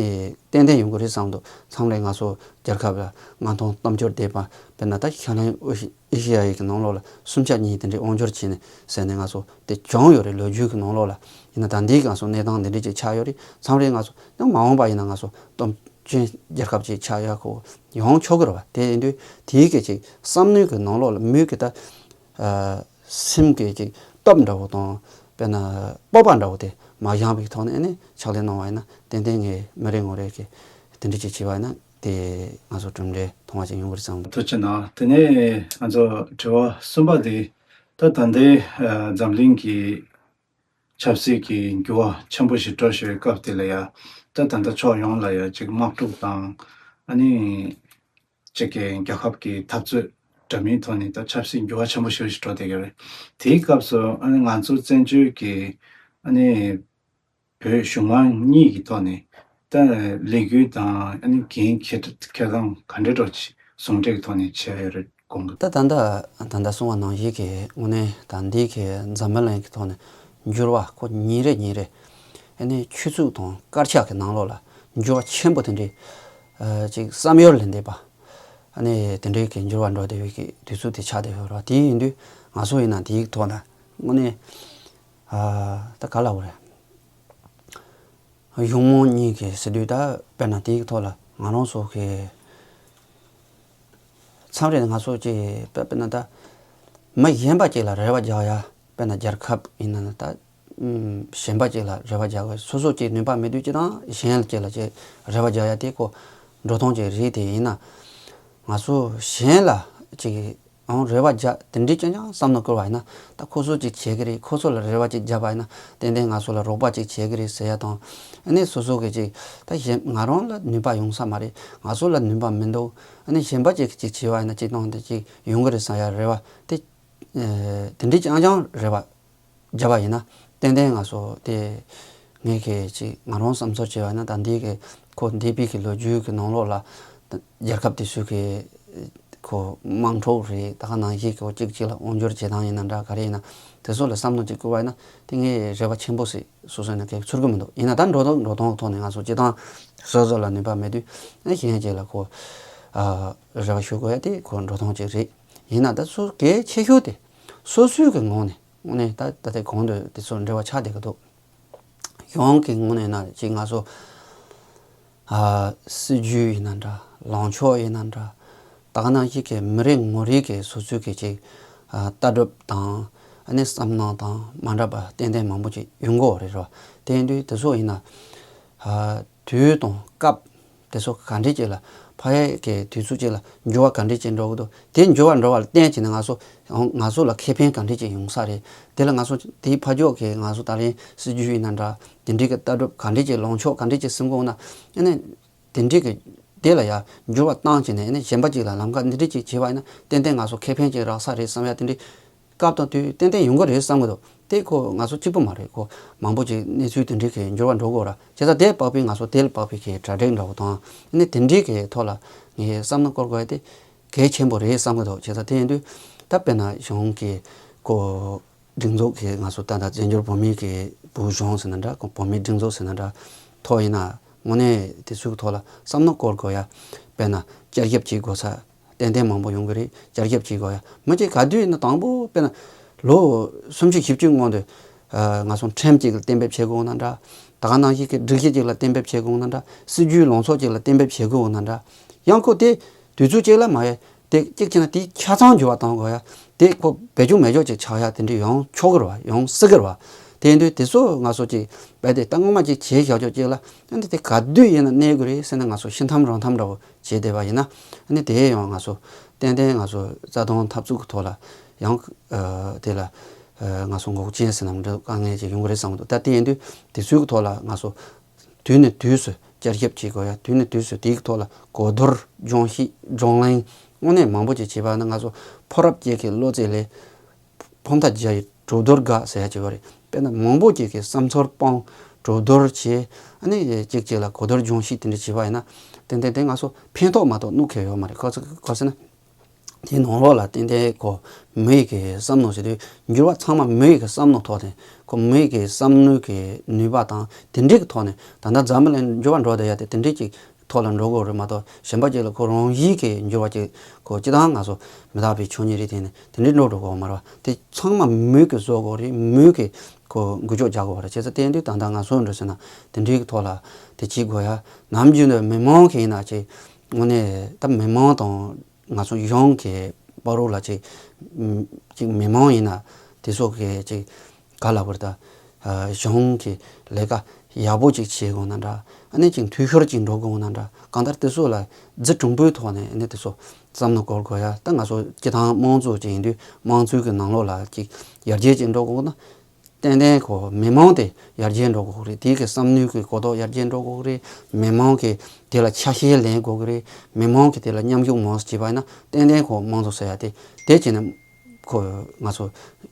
ཏན་ཏན་ཡོང་གི་རེད་བསམ་འདུག་མཚམས་རེ་ང་ཚོ་རྒྱལ་ཁབ་ལ་མངའ་ཐང་གཏམ་སྦྱོར་བསྡད་པ་དཔེར་ན་ད་ཤར་གླིང་ཨེ་ཤི་ཨེ་ཤི་ཡ་ཡི་གི་ནང་ལོགས་ལ་གསུམ་ཆ་གཉིས་དེ་འདྲའི་དབང་སྒྱུར་བྱས་ནས་ཟེར་ནས་ང་ཚོ་དེ་བྱུང་ཡོད་རེད། ལོ་རྒྱུས་ཀྱི་ནང་ལོགས་ལ་ཡིན་ན་ད་འདིའི་ང་ཚོ་གནས་སྟངས་འདི་འདྲ་ཅིག་ཆགས་ཡོད་རེད། མཚམས་རེ་ང་ཚོ་ཡང་མ་འོངས་པ་ཡིན་ན་ང་ཚོ་སྟོབས་ཆེན་རྒྱལ་ཁབ་ཅིག་ཆགས་ཡག་གོ་ཡོང་ཆོག་གི་རེད་བ། དེ་ཡིན་དུས་དེའི་གི་ཅིག་བསམ་མནོའི་གི་ནང་ལོགས་ལ་མོས་གི་ད་ཨ་སེམས་ཀྱི་ཅིག་སྟོབས་འདྲ་བོ་དང་དཔེར་ན་སྤོབས་པ་འདྲ་བོ་དེ་མ་བཞག་པའི་ཐོག་ནས་ནི་ཕྱག་ལས་གནང་བ་ཡིན་ན་ཏན་ཏན་ངས་མི་རེ་ངོ་རེ་གི་དེ་འདྲ་ཅིག་བྱས་པ་ཡིན་ན་དེ་ང་ཚོ་གྲུབ་འབྲས་མཐོང་བ་ཅིག་ཡོང་གི་རེད་བསམ། ཐུགས་རྗེ་གནང་། དེ་ནས་ང་ཚོ་དྲི་བ་གསུམ་པ་དེ་ད་ད་ལྟའི་ཨ་འཛམ་གླིང་གི་ཆབ་སྲིད་ཀྱི་འགྱུར་བ་ཆེན་པོ་ཞིག་འགྲོ་བཞིན་པའི་སྐབས་དེ་ལ་ཡ་ད་ད་ལྟ་ཕྱོགས་ཡོངས་ལ་ཡ་ཅིག་དམག་འཁྲུག་དང་ཨ་ནི་ཅིག་གི་རྒྱལ་ཁབ་ཀྱི་འཐབ་རྩོད་འདྲ་མིན་ཐོག་ནས་ད་ཆབ་སྲིད་འགྱུར་བ་ཆེན་པོ་ཞེ་པོ་ཞིག་འགྲོ་བསྡད་ཀྱི་རེད། དེའི་སྐབས་སུ་ཨ་ནི་ང་ཚོ་བཙན་བྱོལ་གྱི་ཨ་ནི་བོད་གཞུང་མང་གཉིས་ཀྱི་ཐོག་ནས་ད་ལས་འགུལ་དང་ཨ་ནི་འགན་འཁྱེར་འཁྱེར་སྟངས་ག་འདྲ་འདྲ་ཅིག་ཟུང་འབྲེལ་གྱི་ཐོག་ནས་བྱས་ཡོད་རེད་དགོངས་ཀྱི། ད་ད་ལྟ་ད་ལྟ་གསུངས་པ་ནང་བཞིན་གྱི་དངོས་གནས་ད་འདི་གི་འཛམ་བུ་གླིང་གི་ཐོག་ནས་འགྱུར་བ་ཁོ་ཉིན་རེ་ཉིན་རེ་ཨ་ནི་ཆུ་ཚོད་དང་སྐར་ཆ་གི་ནང་ལོགས་ལ་འགྱུར་བ་ཆེན་པོ་དེ་འདྲའི་ཨ་ཅིག་བསམ་ཡུལ་ལས་འདས་པ་ཨ་ནི་དེ་འདྲའི་གི་འགྱུར་བ་འགྲོ་བསྡད་པའི་གི་དུས་ཚོད་དེ་ཆགས་བསྡད་ཡོད་རེད་བ། དེ་ཡིན་དུས་ང་ཚོ་ཡིན་ན་དེའི་ཐོག་ན་དངོས་གནས་ཨ་ད་ག་ལབ་དགོས་རེད། གཞུང་མང་གཉིས་ཀྱི་ཟེར་དུས་ད་དཔེར་ན་དེའི་ཐོག་ལ་ང་རང་ཚོ་གི་མཚམས་རེ་ང་ཚོ་ཀྱི་དཔེ་དཔེར་ན་ད་མི་གཞན་པ་ཅིག་ལ་རེ་བ་རྒྱག་ཡ། དཔེར་ན་རྒྱལ་ཁབ་ཡིན་ན་ད་ཨམ་གཞན་པ་ཅིག་ལ་རེ་བ་རྒྱག་དགོས། སོ་སོ་ཅིག་ནུས་པ་མེད་དུས་ཅིག་དང་གཞན་ཅིག་ལ་ཅིག་རེ་བ་རྒྱག་ཡ་དེ་ཁོ་འགྲོ་སྟངས་ཅིག་རེད། དེ་ཡིན་ན་ང་ཚོ་གཞན་ལ་ཅིག་ ཡང་རེ་བ་རྒྱག་དེ་འདྲའི་རྐྱང་རྐྱང་བསམ་བློ་བསྐོར་བ་ཡིན་ན། ད་ཁོ་ཚོ་ཅིག་བྱེད་ཀྱི་རེད། ཁོ་ཚོ་ལ་རེ་བ་ཅིག་བརྒྱབ་པ་ཡིན་ན་ཏན་ཏན་ང་ཚོ་ལ་རོགས་པ་ཅིག་བྱེད་ཀྱི་རེད་ཟེར་ཡ་དང་། ཨ་ནི་སོ་སོ་གི་ཅིག་ད་གཞན་ང་རང་ལ་ནུས་པ་ཡོང་ས་མ་རེད། ང་ཚོ་ལ་ནུས་པ་མི་འདུག་ཨ་ནི་གཞན་པ་ཅིག་གིས་ཅིག་བྱས་པ་ཡིན་ན་ཅིག་གཏོང་དེ་ཅིག་ཡོང་གི་རེད་བསམ་ཡ་རེ་བ་དེ། ཨ་དེ་འདྲའི་རྐྱང་རྐྱང་རེ་བ་བརྒྱབ་པ་ཡིན་ན་ཏན་ཏན་ང་ཚོ་དེ། ངས་གི་ཅིག་ང་རང་བསམ་ཚུལ་བྱས་པ་ཡིན་ན། ད་འདི་གི་ཁོ་འདས་པའི་གི་ལོ་རྒྱུས་ཀྱི་ནང་ལོགས་ལ་རྒྱལ་ཁབ་དེ་ཚོའི་གི་ཁོ་དམག་འཁྲུག་རེད། ད་ག་ནང་བཞིན་གི་གཅིག་གཅིག་ལ་དབང་སྒྱུར་བྱེད་སྟངས་ཡིན་ན་འདྲ། ག་རེ་ཡིན་ན་དེ་ཚོ་ལ་བསམ་བློ་ཅིག་བསྐོར་བ་ཡིན་ན་དེ་ངས་རེ་བ་ཆེན་པོ་ཞིག་སོ་སོ་ནས་གི་ཚོར་གི་མི་འདུག་ཡིན་ན་ད་འགྲོ་སྟངས་འགྲོ་སྟངས་ཐོག་ནས་ང་ཚོ་སྤྱི་བཏང་སོ་སོ་ལ་ནུས་པ་མེད་དུས་ཨ་གཞན་ཅིག་ལ་ཁོ་ཨ་རེ་བ་ཞུ་དགོས་ཡ་དེ་ཁོ་འགྲོ་སྟངས་ཅིག་རེད། ཡིན་ན་ད་སོ་གལ་ཆེ་ཤོས་དེ་སོ་སོའི་གི་ངོས་ནས། དངོས་གནས་ད་ད་ལྟའི་གོང་དུ་དེ་ཚོ་འབྲེལ་བ་ཆགས་བསྡད་ཀྱི་འདུག་གཞུང་གི་ངོས་ནས་ན་ཅིག་ང་ཚོ་ཨ་སྲིད་ཇུས་ཡིན་ན་འདྲ། ལངས་ཕྱོགས་ཡིན་ན་འདྲ། ད་ག་ནང་བཞིན་གྱི་མི་རེ་ངོ་རེ་གི་སོ་སོའི་གི་ཅིག་ཨ་ལྟ་གྲུབ་དང་ཨ་ནི་བསམ་སྣང་དང་མ་འདྲ་བ་ཏན་ཏན་མང་པོ་ཅིག་ཡོང་གི་ཡོད་རེད་རོ། དེ་ཡིན་དུས་དེ་ཚོ་ཡིན་ན་ཨ་དུས་དང་སྐབས། དེ་ཚོ་ག་འདྲས་ཅིག་ལ་ཕ་ཡའི་གི་དུས་ཚོད་ཅིག་ལ་འགྱུར་བ་ག་འདྲས་ཅིག་འགྲོ་གི་འདུག་དེ་འགྱུར་བ་འགྲོ་བ་ལ་བརྟེན་བྱས་ནས་ང་ཚོ་ང་ཚོ་ལ་ཁེ་ཕན་ག་འདྲས་ཅིག་ཡོང་ས་རེད། དེ་ལ་ང་ཚོ་དེའི་ཕ་ཕྱོགས་ཀྱི་ང་ཚོ་ད་རིང་སྲིད་ཇུས་ཡིན་ན་འདྲ། དེ་འདྲས་ཀྱི་ལྟ་གྲུབ་ག་འདྲས་ཅིག་ལངས་ཕྱོགས་ག་འདྲས་ཅིག་སེམས་ཁོང་ན་ཨ་ནི་དེ་འདྲས་ཀྱི་དེ་ལ་ཡ་འགྱུར་བ་བཏང་བྱས་ནས་ཨ་ནི་གཞན་པ་ཅིག་ལ་ལམ་ཁ་འདི་འདྲས་ཅིག་བྱས་པ་ཡིན་ན་ཏན་ཏན་ང་ཚོ་ཁེ་ཕན་ཅིག་རག་ས་རེད་བསམ་ཡ་དེ་འདྲས། སྐབས་དང་དུས་ཏན་ཏན་ཡོང་གི་རེད་བསམ་གི་འདུག་དེ་ཁོ་ང་ཚོ་གཅིག་པུ་མ་རེད། ཁོ་མང་པོ་ཅིག་གནས་ཚུལ་དེ་འདྲའི་གི་འགྱུར་བ་འགྲོ་དགོས་ར། བྱས་ཙང་དེ་དཔག་པའི་ང་ཚོ་དེ་ལ་དཔག་པའི་གི་གྲ་སྒྲིག་འདྲ་བོ་དང་ཨ་ནི་དེ་འདྲའི་གི་ཐོག་ལ་ངས་བསམ་བློ་འཁོར་དགོས་ཡ་དེ་གལ་ཆེན་པོ་རེད་བསམ་གི་འདུག་བྱས་ཙང་དེ་ཡིན་དུས་ད་དཔེར་ན་གཞུང་གི་ཁོ་སྒྲིག་འཛུགས་གི་ང་ཚོ་ད་ལྟ་བཙན་བྱོལ་བོད་མིའི་གི་བོད་གཞུང་ཟེར་ན་འདྲ། ཁོ་བོད་མིའི་སྒྲིག་འཛུགས་ཟེར་ན་འདྲ་ཐོག་ཡིན་ན་དངོས་གནས་དེ་ཚོའི་གི་ཐོག་ལ་བསམ་བློ་འཁོར་དགོས་ཡ། དཔེར་ན་བསྐྱར་ཞིབ་བྱེད་དགོས་ས། ཏན་ཏན་མང་པོ་ཡོང་གི་རེད། བསྐྱར་ཞིབ་བྱེད་དགོས་ཡ། མི་གཅིག་ག་དུས་ཡིན་ན་དང་པོ་དཔེར་ན་ལོ་སུམ་ཅུ་བཞི་བཅུ་སྔོན་དུ་ཨ་ང་ཚོ་ཁྲིམས་གཅིག་ལ་གཏན་འབེབས་བྱེད་དགོས་ན་འདྲ། ད་ག་ནང་བཞིན་གྱི་སྒྲིག་གཞི་གཅིག་ལ་གཏན་འབེབས་བྱེད་དགོས་ན་འདྲ། སྲིད་ཇུས་ལངས་ཕྱོགས་གཅིག་ལ་གཏན་འབེབས་བྱེད་དགོས་ན་འདྲ། ཡང་ཁོ་དེ་དུས་ཚོད་གཅིག་ལ་མ་ཡལ་དེ་གཅིག་བྱས་ན་དེ་ཆ་ཚང་འགྱུར་བ་གཏོང་དགོས་ཡ། དེ་ཁོ་བེད་སྤྱོད་མེད་སྤྱོད་ཅིག་ཆགས་ཡ་དེ་འདྲ་ཡོང་ཆོག་གི་རེད་བ། ཡོང་སྲིད་གི་རེད་བ། དེ་ཡིན་དུས་དེ་ཚོ་ང་ཚོ་གཅིག་རྦད་དེ་ད་སྔོན་མ་གཅིག་བྱས་བཞག་ཆོག་གཅིག་ལ་ཨ་ནི་དེ་ག་དུས་ཡིན་ན་གནས་དགོས་རེད་ཟེར་ན་ང་ཚོ་ཤི་འཐམ་རང་འཐམ་འདྲ་བོ་བྱས་བསྡད་པ་ཡིན་ན། ཨ་ནི་དེ་ཡང་ང་ཚོ་ཏན་ཏན་ང་ཚོ་རྩ་དོན་འཐབ་རྩོད་ཀྱི་ཐོག་ལ་ཡང་ཨ་དེ་ལ་ཨ་ང་ཚོ་འགོག་རྐྱེན་ཟེར་ན་འདྲ་དཀའ་ངལ་ཅིག་ཡོང་གི་རེད་བསམ་གི་འདུག་ད་དེ་ཡིན་དུས་དེ་ཚོའི་གི་ཐོག་ལ་ང་ཚོ་དུས་ནས་དུས་སུ་བསྐྱར་ཞིབ་བྱེད་དགོས་ཡ། དུས་ནས་དུས་སུ་དེའི་གི་ཐོག་ལ་གོ་བསྡུར་སྦྱོང་བཤད་བགྲོ་གླེང་དངོས་གནས་མང་པོ་ཅིག་བྱས་པ་ན་ང་ཚོ་ཕོ་རབ་སྐྱེས་ཀྱི་བློ་རྩེ་ལས། ཕོ་མཐའ་རྒྱ་ཡི་གྲོས་བསྡུར་དགའ་ཟེར་ཡ་ཅིག་ཡོད་རེད། དཔེར་ན་མང་པོ་ཅིག་གི་བསམ་ཚུལ་སྤང་གྲོས་བསྡུར་བྱས། ཨ་ནི་གཅིག་གཅིག་ལ་གོ་བསྡུར་སྦྱོང་བཤད་དེ་འདྲ་བྱས་པ་ཡིན་ན་ཏན་ཏན་དེ་ང་ཚོ་ཕན་ཐོགས་མ་གཏོགས་གནོད་ཁེལ་ཡོད་མ་རེད། ག་ཚོད་ག་ཟེར་ན་དེའི་ནང་ལོགས་ལ་ཏན་ཏན་ཁོ་མི་ཡི་གི་བསམ་མནོ་ཟེར་དུས་འགྱུར་བ་ཚང་མ་མི་ཡི་གི་བསམ་མནོ་ཐོག་ནས་ཁོ་མི་ཡི་གི་བསམ་མནོའི་གི་ནུས་པ་དང་དེ་འདྲའི་གི་ཐོག་ནས་ད་ལྟ་འཛམ་བུ་གླིང་འགྱུར་བ་འགྲོ་བསྡད་ཡ་དེ་དེ་འདྲའི་ཅིག་ཐོག་ལ་འགྲོ་དགོས་རེད་མ་གཏོགས་གཞན་པ་ཅིག་ལ་ཁོ་རང་བཞིན་གྱི་འགྱུར་བ་ཅིག་ཁོ་སྤྱི་བཏང་ང་ཚོ་མི་རྟག་པའི་ཆོས་ཉིད་རེད་དེ་ནི་དེ་འདྲའི་འགྲོ་འགྲོ་དགོས་མ་རེད་བ། དེ་ཚང་མ་མོས་ཀྱི་བཟོ་དགོས་རེད། མོས་ཀྱི་ཁོ་འགུལ་སྐྱོད་རྒྱག་དགོས་རེད། བྱས་ཙང་དེ་དུས་ད་ལྟ་ང་ཚོ་འགྲོ་ཟེར་ན་དེ་འདྲའི་གི་ཐོག་ལ་དེ་བྱེད་དགོས་ཡ། ནམ་རྒྱུན་དུ་མི་མང་གི་ཡིན་ན་ཅིག་དངོས་གནས་ད་མི་མང་དང་ང་ཚོ་གཞུང་གི་བར་ལ་ཅིག་ཅིག་མི་མང་ཡིན་ན་དེ་ཚོ་གི་ཅིག་ག་ལ་བར་ད་གཞུང་གི་ལས་ཀ་ཡག་པོ་ཅིག་བྱེད་དགོས་ན་འདྲ། ཨ་ནི་ཅིག་འཐུས་ཤོར་ཅིག་འགྲོ་དགོས་ན་འདྲ། གང་ལྟར་དེ་ཚོ་ལ་རྫུ་འཕྲུལ་པོའི་ཐོག་ནས་ཨ་ནི་དེ་ཚོ་བསམ་བློ་འཁོར་དགོས་ཡ། ད་ང་ཚོ་སྤྱི་བཏང་དམངས་གཙོ་ཅིག་ཡིན་དུས་དམངས་གཙོའི་གི་ནང་ལོགས་ལ་ཅིག་ཡར་རྒྱས་ཅིག་འགྲོ་དགོས་ན་ཏན་ཏན་ཁོ་མི་མང་དེ་ཡར་རྒྱས་འགྲོ་དགོས་ཀྱི་རེད། དེའི་གི་བསམ་བློའི་གི་གོ་རྟོགས་ཡར་རྒྱས་འགྲོ་དགོས་ཀྱི་རེད། མི་མང་གི་དེ་ལ་ཆ་ཤས་ལེན་དགོས་ཀྱི་རེད། མི་མང་གི་དེ་ལ་མཉམ་ཞུགས་མང་ཙམ་བྱས་པ་ཡིན་ན་ཏན་ཏན་ཁོ་དམངས་གཙོ་ཟེར་ཡ་དེ་དེ་བྱས་ན། ཁོ་ང་ཚོ་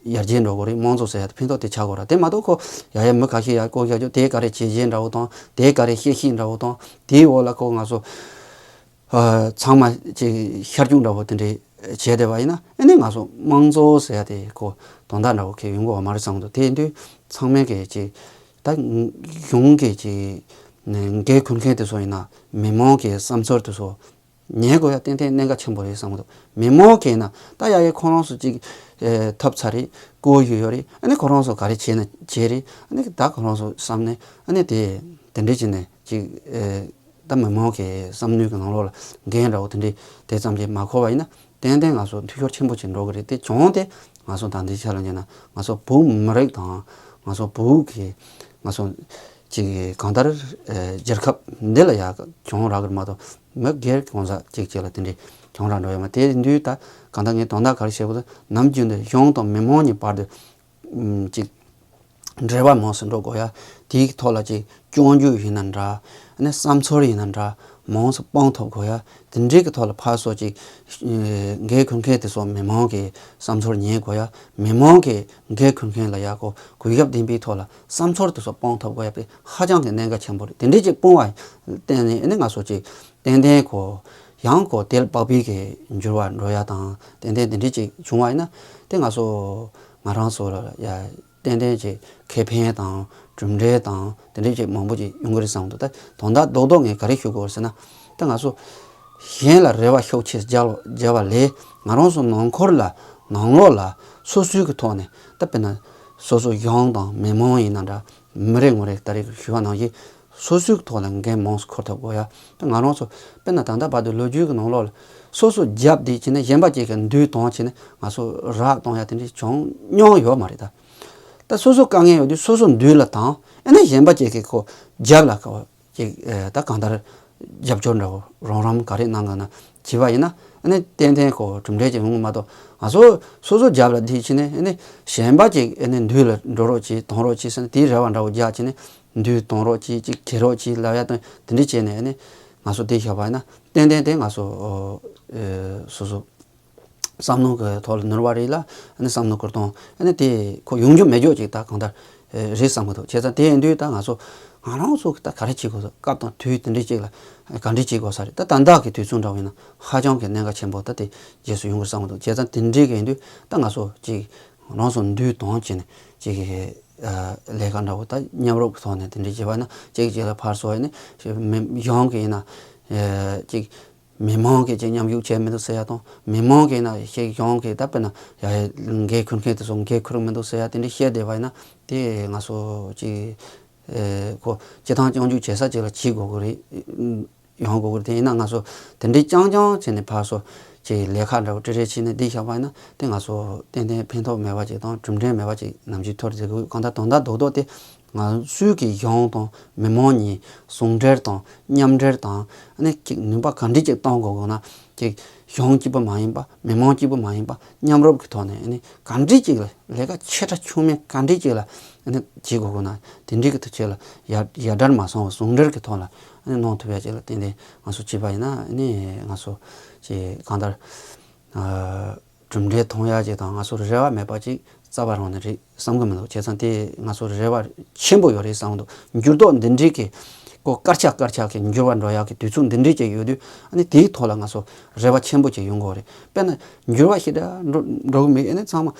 ཡར་རྒྱས་འགྲོ་དགོས་རེད། དམངས་གཙོ་ཟེར་ཡ་དེ་ཕན་ཐོགས་དེ་ཆགས་དགོས་ར། དེ་མ་གཏོགས་ཁོ་ཡ་ཡ་མི་ཁ་ཤས་ཡ་བསྐོ་བཞག་རྒྱུ་དེ་ག་རེ་བྱས་རྗེས་འདྲ་བོ་དང་དེ་ག་རེ་བཤད་ཤེས་འདྲ་བོ་དང་དེའི་འོག་ལ་ཁོ་ང་ཚོ་ཨ་ཚང་མ་ཅིག་ཤར་རྒྱུག་འདྲ་བོ་དེ་འདྲས་བྱས་བསྡད་པ་ཡིན་ན་ཨ་ནི་ང་ཚོ་དམངས་གཙོ་ཟེར་ཡ་དེ་ཁོ་དོན་དག་འདྲ་བོ་ཁེ་ཡོང་གི་ཡོད་མ་རེད་བསམ་གི་འདུག་དེ་ཡིན་དུས་ཚང་མས་གི་ཅིག་ད་གཞུང་གི་ཅིག་འགན་འཁུར་མཁན་དེ་ཚོ་ཡིན་ན་མི་མང་གི་བསམ་ཚུལ་དེ་ཚོ། ཉན་དགོས་ཡ་ཏན་ཏན་གནད་འགག་ཆེན་པོ་རེད་བསམ་གི་འདུག་མི་མང་གིས་ན་ད་ཡ་ཡ་ཁོ་རང་ཚོ་ཅིག་ཨེ་ཐོབ་ཚར་རེད། བསྐོ་ཡོད་ཡོད་རེད། ཨ་ནི་ཁོ་རང་ཚོ་ག་རེ་བྱས་ན་བྱས་རེད། ཨ་ནི་ད་ཁོ་རང་ཚོ་བསམ་ནས་ཨ་ནི་དེ་དེ་འདྲས་བྱས་ནས་ཅིག་ཨེ་ད་མི་མང་གི་བསམ་མནོའི་གི་ནང་ལོགས་ལ་འགན་འདྲ་བོ་དེ་འདྲས་དེ་ཙམ་གྱིས་མ་འཁོར་བ་ཡིན་ན་ཏན་ཏན་ང་ཚོ་འཐུས་ཤོར་ཆེན་པོ་ཅིག་འགྲོ་གི་རེད། དེ་གྱོང་དེ་ང་ཚོ་ད་ལྟའི་ཆ་ལ་ཉན་ན་ང་ཚོ་བོད་མི་རིགས་དང་ང་ཚོ་བོད་ཀྱི་ང་ཚོ། ཅིག་གང་ལྟར་ཨེ་རྒྱལ་ཁབ་འདི་ལ་ཡ་གྱོང་རག་གི་མ་གཏོགས་མི་སྒེར་གང་ཟག་ཅིག་ཅིག་ལ་དེ་འདྲའི་གྱོང་རག་འགྲོ་ཡ་མ། དེ་དུས་ད་གང་ལྟར་ངས་དོན་དག་ག་རེ་བཤད་དགོས་ཟེར་ན། ནམ་རྒྱུན་དུ་གཞུང་དང་མི་མང་གཉིས་བར་དུ་ཨམ་ཅིག་འབྲེལ་བ་མང་སུ་འགྲོ་དགོས་ཡ། དེའི་ཐོག་ལ་ཅིག་སྐྱོན་བརྗོད་ཡིན་ན་འདྲ། ཨ་ནི་བསམ་ཚུལ་ཡིན་ན་འདྲ། མང་སུ་སྤང་ཐུབ་དགོས་ཡ། དེ་འདྲའི་གི་ཐོག་ལ་ཕར་ཚུར་ཅིག་ཨེ་འགན་འཁུར་མཁན་དེ་ཚོ་མི་མང་གི་བསམ་ཚུལ་ཉན་དགོས་ཡ། མི་མང་གི་འགན་འཁུར་མཁན་ལ་ཡ་གོ་གུས་ཞབས་ལྡན་པའི་ཐོག་ལ་བསམ་ཚུལ་དེ་ཚོ་སྤང་ཐུབ་དགོས་ཡ་དེ་ཧ་ཅང་གི་གནད་འགག་ཆེན་པོ་རེད། དེ་འདྲའི་ཅིག་སྤོང་བ་བརྟེན་ནས་ཨ་ནི་ང་ཚོ་ཅིག་ཏན་ཏན་གོ་ཡང་གོ་དེ་ལ་བབ་པའི་གི་འགྱུར་བ་འགྲོ་ཡ་དང་ཏན་ཏན་དེ་འདྲའི་ཅིག་བྱུང་བ་ཡིན་ན། དེ་ང་ཚོ་ང་རང་ཚོ་ལ་ཡ་ཏན་ཏན་ཅིག་ཁེ་ཕན་དང་གྲུབ་འབྲས་དང་དེ་འདྲའི་ཅིག་མང་པོ་ཅིག་ཡོང་གི་རེད་བསམ་འདུག་ད་དོན་དག་རྡོག་རྡོག་ངས་ག་རེ་ཞུ་དགོས་ཟེར་ན། ད་ང་ཚོ་གཞན་ལ་རེ་བ་ཤུགས་ཆེ་རྒྱག་རྒྱག་པ་ལས་ང་རང་ཚོ་ནང་ཁུལ་ལ་ནང་ལོགས་ལ་སོ་སོའི་གི་ཐོག་ནས། ད་དཔེར་ན་སོ་སོ་གཞུང་དང་མི་མང་ཡིན་ན་འདྲ། མི་རེ་ངོ་རེ་ད་རེས་ཞུ་བ་ནང་བཞིན་སོ་སོའི་ཐོག་ལ་འགན་མང་སུ་འཁུར་ཐུབ་དགོས་ཡ། ད་ང་རང་ཚོ་དཔེར་ན་ད་ལྟ་བར་དུ་ལོ་རྒྱུས་ཀྱི་ནང་ལོགས་ལ་སོ་སོ་རྒྱབ་བསྡད་བྱས་ནས་གཞན་པ་ཅིག་གི་མདུན་གཏོང་བྱས་ནས་ང་ཚོ་རག་གཏོང་ཡ་དེ་འདྲའི་བྱུང་མྱོང་ཡོད་མ་རེད་ད། ད་སོ་སོ་དཀའ་ངལ་ཡོད་དུས་སོ་སོ་མདུན་ལ་བཏང་། ཨ་ནི་གཞན་པ་ཅིག་གིས་ཁོ་རྒྱབ་ལ་ཁ་བ་ཅིག་ཨེ་ད་གང་ལྟར་རྒྱབ་སྐྱོར་འདྲ་བོ་རོགས་རམ་ག་རེ་གནང་ག་ན་བྱས་པ་ཡིན་ན། ཨ་ནི་ཏན་ཏན་ཁོ་གྲུབ་འབྲས་ཅིག་ཡོང་གི་མ་གཏོགས། ང་ཚོ་སོ་སོ་རྒྱབ་ལ་བསྡད་བྱས་ནས་ཨ་ནི་གཞན་པ་ཅིག་ཨ་ནི་མདུན་ལ་འགྲོ་རོགས་གྱིས་གཏོང་རོགས་གྱིས་ཟེར་ནས་དེའི་རེ་བ་འདྲ་བོ་རྒྱག་བྱས་ནས་མདུན་གཏོང་རོགས་གྱིས་ཅིག་གྱེས་རོགས་གྱིས་ལབ་ཡ་དང་དེ་འདྲ་བྱས་ནས་ཨ་ནི་ང་ཚོ་དེ་བཞག་པ་ཡིན་ན་ཏན་ཏན་དེ་ང་ཚོ་ཨོ་ཨེ་སོ་སོ་བསམ་བློ་གི་ཐོག་ལ་ནོར་བ་རེད་ལ། ཨ་ནི་བསམ་བློ་བསྐུར་སྟངས་ཨ་ནི་དེ་ཁོ་ཡོང་རྒྱུ་མེད་རྒྱུ་ཅིག་ད་གང་ལྟར་ཨེ་རེད་བསམ་གི་འདུག་བྱས་ཙང་དེ་ཡིན་དུས་ད་ང་ཚོ་ང་རང་ཚོ་གི་ད་ག་རེ་བྱེད་དགོས་ས། སྐབས་དང་དུས་དེ་འདྲའི་ཅིག་ལ་ག་འདྲ་བྱེད་དགོས་ས་རེད། ད་ད་ལྟ་གི་དུས་ཚོད་འདྲ་བོ་ཡིན་ན་ཧ་ཅང་གི་གནད་འགག་ཆེན་པོ་ད་དེ་རྗེས་སུ་ཡོང་གི་བསམ་གི་འདུག་བྱས་ཙང་དེ་འདྲའི་གི་ཡིན་དུས་ད་ང་ཚོ་ཅིག་རང་ཚོ་མདུན་གཏོང་བྱས་ནས་ཅིག་གི་ཨ་ལས་ཀ་འདྲ་བོ་ད་མཉམ་རུབ་ཀྱི་ཐོག་ནས་དེ་འདྲའི་བྱས་པ་ན་ཅིག་ཅིག་ལ་ཕར་ཚུར་ཡིན་ན་མི་གཞུང་གི་ཡིན་ན་ཨེ་ཅིག་མི་མང་གིས་ཅིག་མཉམ་ཞུགས་བྱས་མི་འདུག་ཟེར་ཡ་དང་། མི་མང་གིས་ན་ཞིག་གཞུང་གིས་ད་དཔེར་ན་ཡ་འགན་འཁུར་མཁན་དེ་ཚོ་འགན་འཁུར་མི་འདུག་ཟེར་ཡ་དེ་འདྲ་བཤད་བསྡད་པ་ཡིན་ན། དེ་ང་ཚོ་ཅིག་ཨེ་ཁོ་སྤྱི་བཏང་རྐྱང་རྒྱུག་བྱེད་ས་ཅིག་ལ་བྱེད་དགོས་ཀྱི་རེད། ཡོང་དགོས་ཀྱི་རེད། དེ་ཡིན་ན་ང་ཚོ་དེ་འདྲའི་རྐྱང་རྐྱང་བྱས་ནས་ཕར་ཚུར་ཅིག་ལས་ཀ་འདྲ་བོ་ཀྲི་ཀྲི་བྱས་ནས་འདི་བཞག་པ་ཡིན་ན་དེ་ང་ཚོ་ཏན་ཏན་ཕན་ཐོགས་མེད་པ་ཅིག་དང་གྲུབ་འབྲས་མེད་པ་ཅིག་ནམ་རྒྱུན་ཐོར་བསྡད་ཀྱི་ཡོད། གང་ལྟར་དོན་དག་རྡོག་རྡོག་དེ་ང་ཚོའི་གི་གཞུང་དང་མི་མང་གཉིས་ཟུང་འབྲེལ་དང་མཉམ་འབྲེལ་དང་ཨ་ནི་ཅིག་ནུས་པ་ག་འདྲ་ཅིག་གཏོང་དགོས་དགོས་ན། ཅིག་གཞུང་གཅིག་པུ་མ་ཡིན་པ། མི་མང་གཅིག་པུ་མ་ཡིན་པ། མཉམ་རུབ་ཀྱི་ཐོག་ནས་ཨ་ནི་ག་འདྲ་ཅིག་ལ་ལས་ཀ་ཆེ་ཕྲ་ཆུང་མིན་ག་འདྲ་ཅིག་ལ་ཨ་ནི་བྱེད་དགོས་དགོས་ན། དེ་འདྲའི་གི་ཐུགས་ཆེ་ལ་ཡ་ཡ་བྲལ་མ་སོང་བ་ཟུང་འབྲེལ་གྱི་ཐོག་ལ་ཨ་ནི་གནང་ཐུབ་ཡ་ཅིག་ལ་ཏན་ཏན་ང་ཚོ་བྱས་པ་ཡིན་ན། ཨ་ནི་ང་ཚོ་ཅིག་གང་ལྟར་ཨ། གྲུབ་འབྲས་མཐོང་ཡག་ཅིག་དང་ང་ཚོར་རེ་བ་མེད་པ་ཅིག་རྩ་བ་རང་ནས་རེད་བསམ་གི་མི་འདུག་བྱས་ཙང་དེ་ང་ཚོར་རེ་བ་ཆེན་པོ་ཡོད་རེད་བསམ་གི་འདུག་འགྱུར་ལྡོག་འདི་འདྲའི་གི་ཀོ་དཀར་ཆག་དཀར་ཆག་གི་འགྱུར་བ་འགྲོ་ཡག་གི་དུས་ཚོད་འདི་འདྲའི་ཅིག་ཡོད་དུས། ཨ་ནི་དེའི་ཐོག་ལ་ང་ཚོ་རེ་བ་ཆེན་པོ་ཅིག་ཡོང་གི་རེད། དཔེར་ན་འགྱུར་བ་ཞེ་དྲག་འགྲོ་འགྲོ་གི་མེད། ཨ་ནི་ཚང་མ་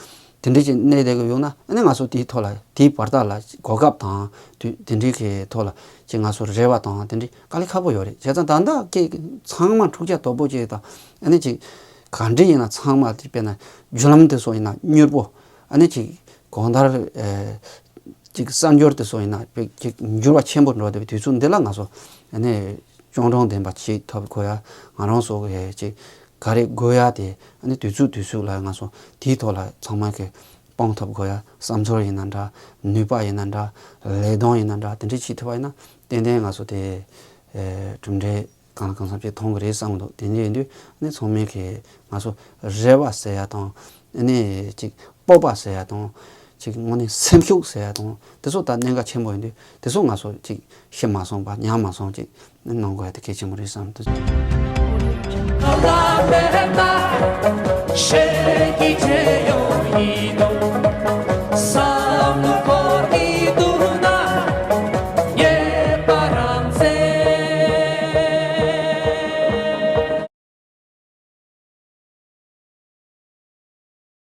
དེ་འདྲའི་ཅིག་གནས་བསྡད་གི་ཡོང་ན། ཨ་ནི་ང་ཚོ་དེའི་ཐོག་ལ་དེའི་བར་ཐག་ལ་གོ་སྐབས་དང་དུས་དེ་འདྲའི་གི་ཐོག་ལ་ཅིག་ང་ཚོར་རེ་བ་དང་དེ་འདྲའི་དཀའ་ལས་ཁག་པོ་ཡོད་རེད། བྱས་ཙང་ད་ལྟ་ཀྱི་ཚང་མ་འཁྲུག་ཆ་དོད་པོ་ཅིག་དང་། ཨ་ནི་ཅིག་ག་འདྲ་ཡིན་ན་ཚང་མ་དེ་དཔེར་ན་བརྒྱུད་ལམ་དེ་ཚོ་ཡིན་ན་མྱུར་པོ། ཨ་ནི་ཅིག་གང་ལྟར་ཨེ་ཅིག་གསར་འགྱུར་དེ་ཚོ་ཡིན་ན་དཔེ་ཅིག་འགྱུར་བ་ཆེན་པོ་འགྲོ་བསྡད་པའི་དུས་ཚོད་འདི་ལ་ང་ཚོ་ཨ་ནི་སྤྱང་གྲུང་ལྡན་པ་བྱེད་ཐུབ་དགོས་ཡ། ང་རང་ཚོ་གི་ཅིག་ག་རེ་དགོས་ཡ་དེ་ཨ་ནི་དུས་ཚོད་དུས་ཚོད་ལ་ང་ཚོ་དེའི་ཐོག་ལ་ཚང་མ་གི་སྤང་ཐུབ་དགོས་ཡ། བསམ་ཚུལ་ཡིན་ན་འདྲ། ནུས་པ་ཡིན་ན་འདྲ། ལས་དོན་ཡིན་ན་འདྲ། དེ་འདྲ་བྱེད་ཐུབ་པ་ཡིན་ན་ཏན་ཏན་ང་ཚོ་དེ་ཨེ་གྲུབ་འབྲས་གང་ལ་གང་འཚམ་ཅིག་མཐོང་གི་རེད་བསམ་གི་འདུག་དེ་འདྲ་ཡིན་དུས་ཨ་ནི་ཚང་མས་ཀྱི་ང་ཚོ་རེ་བ་ཟེར་ཡ་དང་། ཨ་ནི་ཅིག་སྤོབས་པ་ཟེར་ཡ་དང་། ཅིག་དངོས་གནས་སེམས་ཤུགས་ཟེར་ཡ་དང་དེ་ཚོ་ད་གནད་འགག་ཆེན་པོ་ཡིན་དུས། དེ་ཚོ་ང་ཚོ་ཅིག་ཤི་མ་སོང་བ་ཉམས་མ་སོང་ཅིག་གནང་དགོས་ཡ་དེ་གལ་ཆེན་པོ་རེད་བསམ་འདུག